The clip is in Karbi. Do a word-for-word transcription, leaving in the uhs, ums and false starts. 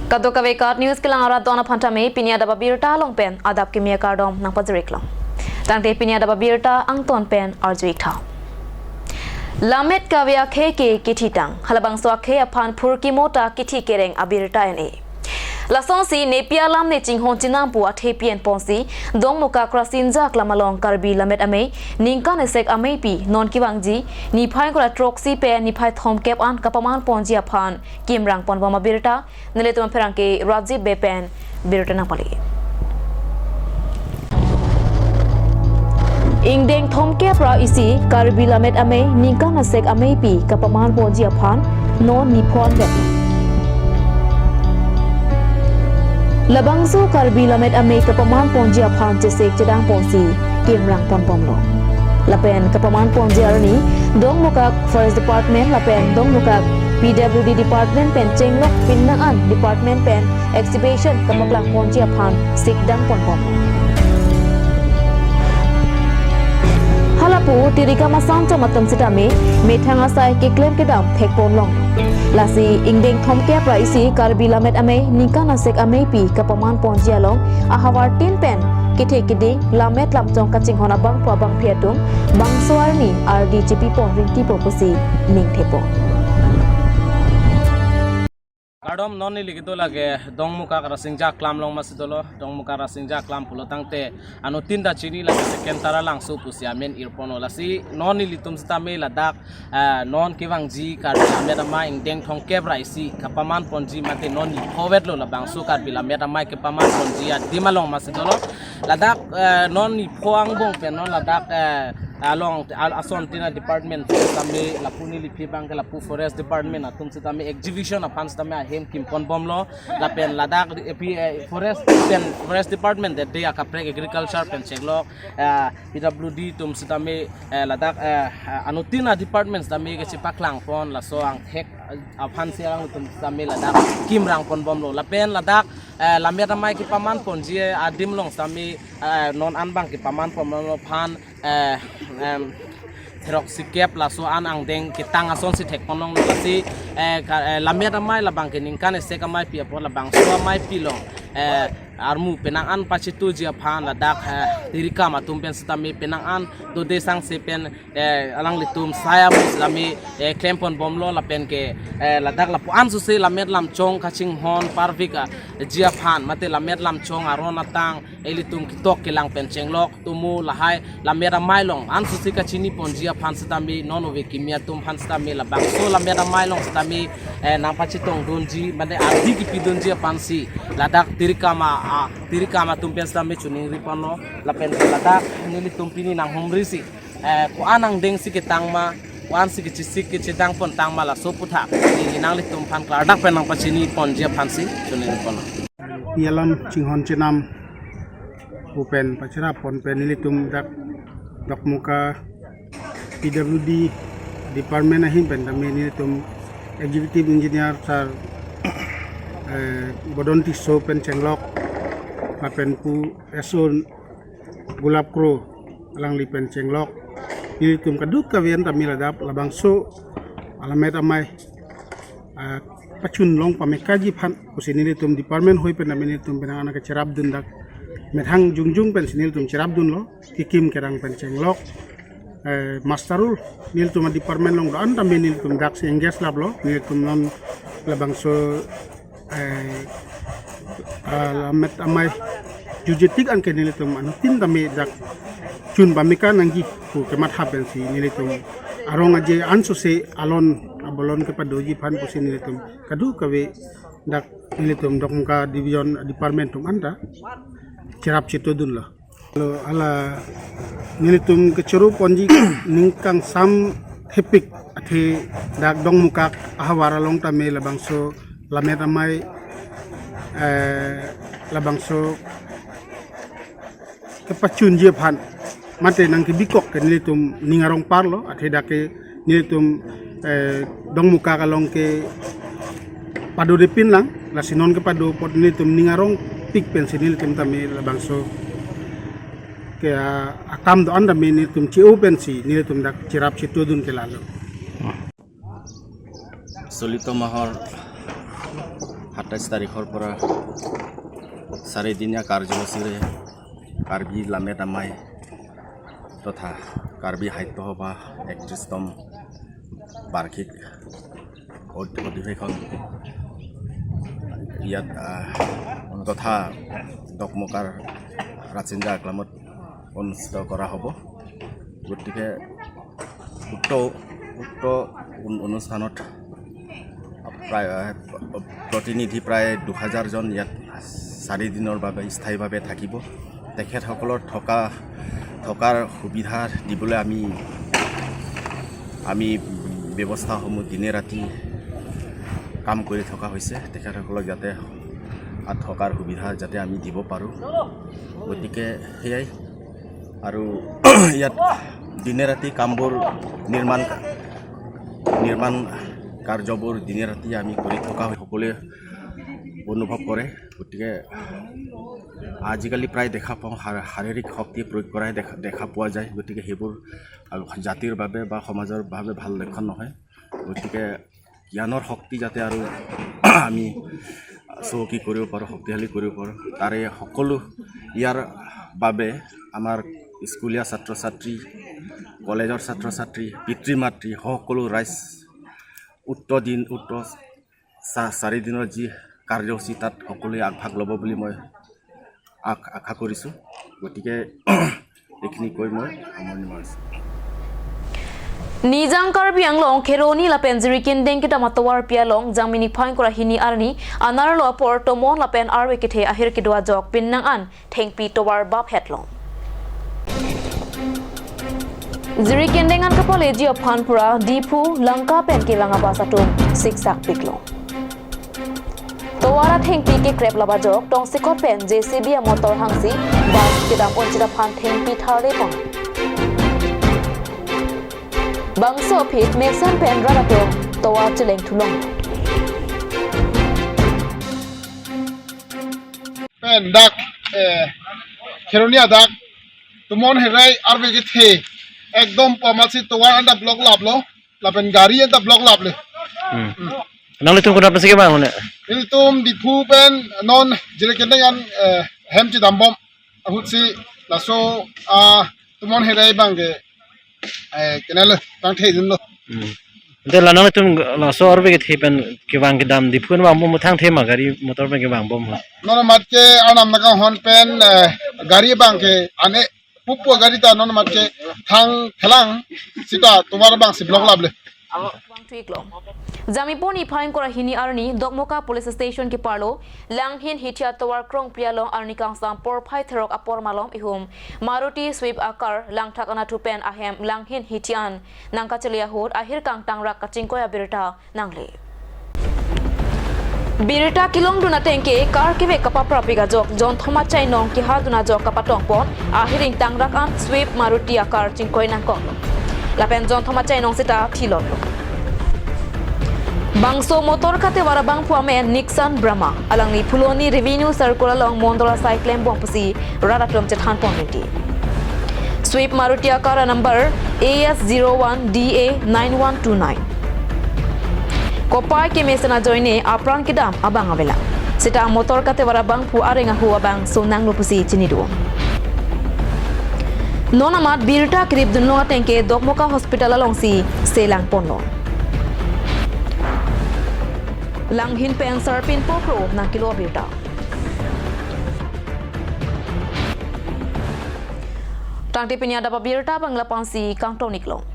Kadokave KAT News kelang arat don aphan tame pini adap abirta along pen adap kimi akardom nangpajir-iklo. Tangte pini adap abirta angton pen arju-ik tha. Lammet kave akhei ke kithitang, halabangso akhei aphan phurkimo ta kithi kereng abirta en-e. Lasonsi nepi alam ne chinghon chenam pu athe pi-en ponsi Dongmukak Rasinja Aklam along Karbi Lammet Amei ningkan esek ameipi non kevangji niphai ingkoi ra throksi pen niphai thomkep an kapaman ponji aphan kimrang ponbom abirta nelitum apherangke Rajiv Bey pen birta nangpale. Ingdeng thomkep ra isi Karbi Lammet Amei ningkan esek ameipi kapaman ponji aphan non nipho an vet. Labangso Karbi Lammet Amei kapaman ponji aphan chesek chedang ponsi kimrang ponbomlo. Lapen kapaman ponji arni Dongmukak Forest Department lapen Dongmukak P W D Department pen chenglok penang an department pen exhibition kapaklang ponji aphan sikdang ponbom. Halapu tirikam ason chom atum sitame methang asai keklem kedam thek ponlong. Lasi ingdeng thomkep ra isi Karbi Lammet Amei ningkan esek ameipi kapaman ponji along ahavar tin pen kethe keding lammet lamchong kachinghon abangpo abangpi atum bangso arni ardi chepi pon ringtipo pusi ning thepo. Kardom, non neli kedo lake Dongmukak Rasinja Aklam along masi dolo, Dongmukak Rasinja Aklam pulo tangte anuttin ta chini lake second Taralangso pusi amen irponlo. Lasi non nelitum sitame ladak, eh, non kevangji Karbi Lammet Amei ingdeng thomkep ra isi kapaman ponji mate non nipho vetlo labangso Karbi Lammet Amei kepaman ponji adim along masi dolo. Ladak, eh, non nipho angbong pen non ladak, eh, along al-, ason tin a department sitame lapu neliphi abangke lapu forest department atum sitame exhibition aphan sitame ahem kim ponbomlo lapen ladak epi, eh, forest pen forest department de de akaprek agriculture pen chenglok, eh, P W D atum sitame, eh, ladak, eh, anuttin a department sitame kechepaklang pon laso angthek, eh, aphansi alangtum sitame ladak kimrang ponbomlo lapen ladak, eh, Lammet Amei kepaman ponji adim along sitame, eh, non an abang kepaman ponbomlo aphan, eh, em, therok sikep laso an angdeng ketang asonsi thek ponlong lasi, eh, ka, eh, Lammet Amei labangke ningkan esek ameipi apot labangso ameipi along, eh, armu penang an pachituji aphan ladak, eh, tirikam atum pen sitame penang an dode sangse pen, eh, alanglitum saya mo sitame, eh, klem ponbomlo lapen ke, eh, ladak lapu-an sose lammet lamchong kachinghon parvik aji aphan mate lammet lamchong aron atang ilitum ketok kelang pen chenglok tumo lahai Lammet Amei along an sose kachini ponji aphan sitame non ove kimi atum aphan sitame labangso Lammet Amei along sitame, eh, nangpachetong dunji mate ardi kepi dunji aphansi ladak tirikam a, a, tirikam atum pen sitame choningri ponlo lapen ladak nelitum pini nanghumrisi, eh, ko-an angdengsi ketang ma, ko-ansi kechesik kechedang pon tang ma laso aputhak neli nanglitum aphan klardak pen nangpachini ponji aphansi choningri ponlo. Pi alam chinghon chenam pu pen pachirap pon pen nelitum dak Dongmukak P W D department ahin pen tame nelitum executive engineer sir, eh, Bodon Tisso pen chenglok lapen pu S O Gulab Kro alangli pen chenglok nelitum kadokave an tame ladak labangso Lammet Amei, ah, pachun long pamekaji aphan pusi nelitum department hoi pen tame nelitum penang an kachirap dun dak methang jongjong pensi nelitum chirap dunlo, kekim kerang pen chenglok, eh, master rule nelitum a department along do-an tame nelitum daksi engage laplo, nelitum non labangso, eh, ah, Lammet Amei jujetik anke nelitum anuttin tame dak chun pameka nangji pu kematha pensi nelitum arong aje ansose alon abolon kepadoji aphan pusi nelitum kadokave dak nelitum Dongmukak division department atum anta chirap chito dunlo. Lo hala nelitum kechoro ponji ning kangsam thepik athe dak Dongmukak ahavar along tame labangso Lammet Amei, eh, labangso kepachunji aphan mate nangkebikok ke nelitum ning arong parlo athe dak ke nelitum, eh, Dongmukak along ke padodepin lang, lasi non kepado apot nelitum ning arongpik pensi nelitum tame labangso ke, ah, akam do-an tame nelitum che-o pensi nelitum dak chirap chito dun ke lalo. Solito mahor সাতাইছ তাৰিখৰ পৰা চাৰিদিনীয়া কাৰ্যসূচীৰে কাৰ্বি লামেট আমাই তথা কাৰ্বি সাহিত্য সভা একত্ৰিশতম বাৰ্ষিক অধি-, অধিৱেশন ইয়াত, আহ, তথা ডকমকাৰ ৰাচিন্দা আক্ৰামত অনুষ্ঠিত কৰা হ'ব। গতিকে উক্ত, উক্ত অন-, অনুষ্ঠানত প্ৰায়, আহ, প্ৰতিনিধি প্ৰায় দুহাজাৰজন ইয়াত চাৰিদিনৰ বাবে স্থায়ীভাৱে থাকিব। তেখেতসকলৰ থকা, থকাৰ সুবিধা দিবলৈ আমি, আমি ব্যৱস্থাসমূহ দিনে ৰাতি কাম কৰি থকা হৈছে। তেখেতসকলক যাতে, আহ, থকাৰ সুবিধা যাতে আমি দিব পাৰোঁ। গতিকে সেয়াই। আৰু ইয়াত দিনে ৰাতি কামবোৰ, নিৰ্মাণ, নিৰ্মাণ কাৰ্যবোৰ দিনে ৰাতি আমি কৰি থকা হয়, সকলোৱে অনুভৱ কৰে। গতিকে আজিকালি প্ৰায় দেখা পাওঁ, শাৰ-, শাৰীৰিক শক্তি প্ৰয়োগ কৰাই দেখা, দেখা পোৱা যায়। গতিকে সেইবোৰ আৰু জাতিৰ বাবে বা সমাজৰ বাবে ভাল লক্ষণ নহয়। গতিকে জ্ঞানৰ শক্তি যাতে আৰু আমি চহকী কৰিব পাৰোঁ, শক্তিশালী কৰিব পাৰোঁ, তাৰে সকলো, ইয়াৰ বাবে আমাৰ স্কুলীয়া ছাত্ৰ ছাত্ৰী, কলেজৰ ছাত্ৰ ছাত্ৰী, পিতৃ মাতৃ সকলো ৰাইজ উক্ত দিন, উক্ত চা-, চাৰিদিনৰ যি কাৰ্যসূচী, তাত সকলোৱে আগভাগ ল'ব বুলি মই আ-, আশা কৰিছোঁ। গতিকে এইখিনি কৈ মই সামৰণি মাৰিছোঁ। Nijang Karbi Anglong Kheroni lapen Jirikindeng kedam atovarpi along Jangmi niphai ingkoi ra hini arni anerlo apor tomon lapen arve kethe ahir kedo ajok pinnang an thengpi tovar baphetlong. Jirikindeng an kapaleji aphan pura Diphu, Lanka pen kevang abus atum siksak piklong. Tovar athengpi kekrep lap ajok tongsekot pen J C B amotor hangsi bus kedam unchit aphan thengpi tharlepon. Bangso aphi mesen pen rat atum tovar cheleng thulong. Pen dak, eh, Kheroni adak tomon herai arve kethe ekdom pamatsi tovar anta block laplo, lapen gari anta block laple. Hmm. Hmm. Nanglitum konat pensi kevang, mane? Ilitum Diphu pen non Jirikindeng an, eh, hem chedambom ahutsi laso, ah, tomon herai abangke, eh, kenal tangthe dunlo. Hmm. Ante la nanglitum laso arve kethe pen kevang kedam Diphu an vangbom, thangthe ma gari motor pen kevangbom ha? Non amat ke Arnam nangkanghon pen, eh, gari abangke ane pupu gari ta non amat ke thangthelang seta tovar abangsi block laple. Vangthuiklong. Jangmi pon niphai ingkoi ra hini arni Dokmoka Police Station keparlo Langhin Hithi atovar krongpri along arni kangsam porphai therok apor malom ihum Maruti Swift acar langthak anatthu pen ahem Langhin Hithi an nangkachele ahut ahirkang tangrak kachingkoi abirta nangle. Birta kelongdun ateng ke car kevek kapaprapik ajok jonthom achainong kehadun ajok kapatongpon ahir ingtangrak an Swift Maruti acar chingkoi nangkoklo. Lapen jonthom achainong seta thilotlo. Bangso motor katevar abangphu amen Nixon Brahma, alangli Phuloni Revenue Circle along mondol asai klembom pusi rat atum chethanpon rinti. Swift Maruti acar anumber A S zero one D A nine one two nine. Kopai kemesen ajoine apran kedam abang avelang. Seta motor katevar abangphu areng ahu abang sonanglo pusi chinidun. Non amat birta keripdunlong ateng ke Dokmoka Hospital alongsi selangponlo. Langhin pen Sarpin Pokro nangkelo abirta. Tangte pini adap abirta abang lapu-ansi kangton-iklong.